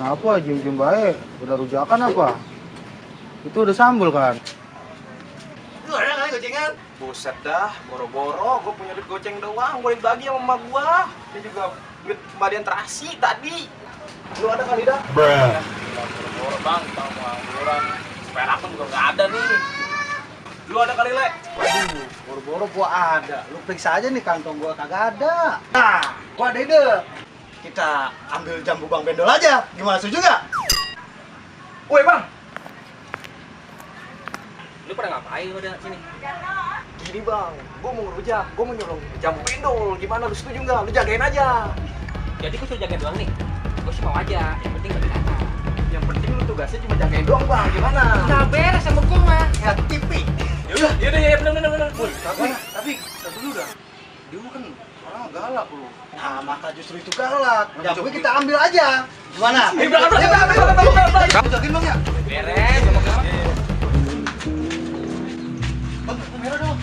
Apa, jam-jam baik? Udah rujakan apa? Itu udah sambal kan? Lu ada kali gocengan? Buset dah, boro-boro gue punya duit goceng doang, gue dibagi sama emak gua. Ini juga duit kembalian terasi tadi. Lu ada kali dah? Boro-boro bang, kita mau angguran. Supaya akun juga nggak ada nih. Lu ada kali, Le? Waduh, boro-boro gua ada. Lu periksa aja nih kantong gua kagak ada. Nah, gua ada ide. Kita ambil jambu Bang Bendol aja. Gimana, setuju nggak? Woi bang, lu pada ngapain lu ada sini? Gini bang, gua mau ngerujak, gua mau nyolong jambu pendol. Gimana, lu setuju nggak? Lu jagain aja. Jadi gue suruh jagain doang nih. Gue sih mau aja, yang penting gak binatang. Yang penting lu tugasnya cuma jagain doang bang, gimana? Udah beres sama gue mah. Ya, tipi. Yaudah, ya bener. Woi, tapi satu dulu dah. Dia mah kan orang galak lu. Nah, maka justru itu galak. Jambu kita ambil aja. Gimana? Berangkat. Kamu jagain Bang ya? Beres sama gue. Bang, kamera dong.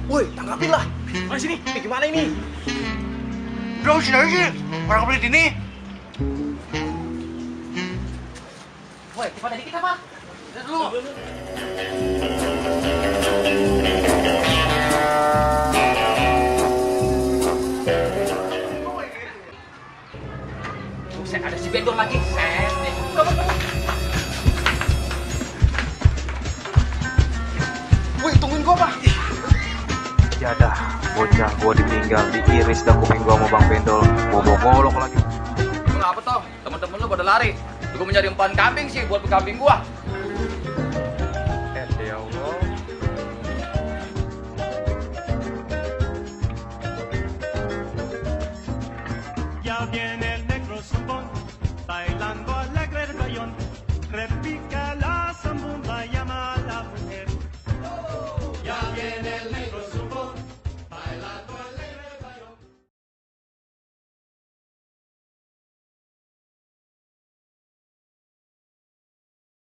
Woi, tanggapin lah. Mana sini? Gimana ini? Udah, sini aja sih. Orang beli ini. Woi, cepat dari kita, Pak. Lihat dulu. Buset, ada si Bendol lagi. Woi, tungguin gua, Pak. Ya dah, bocah gua ditinggal, diiris dah kuping gua sama Bang Bendol. Ngolok lagi. Kenapa toh? Temen-temen lu pada lari. Gua mau nyari umpan kambing sih buat kambing gua. Ya Allah. Ya viene el negro zumbón.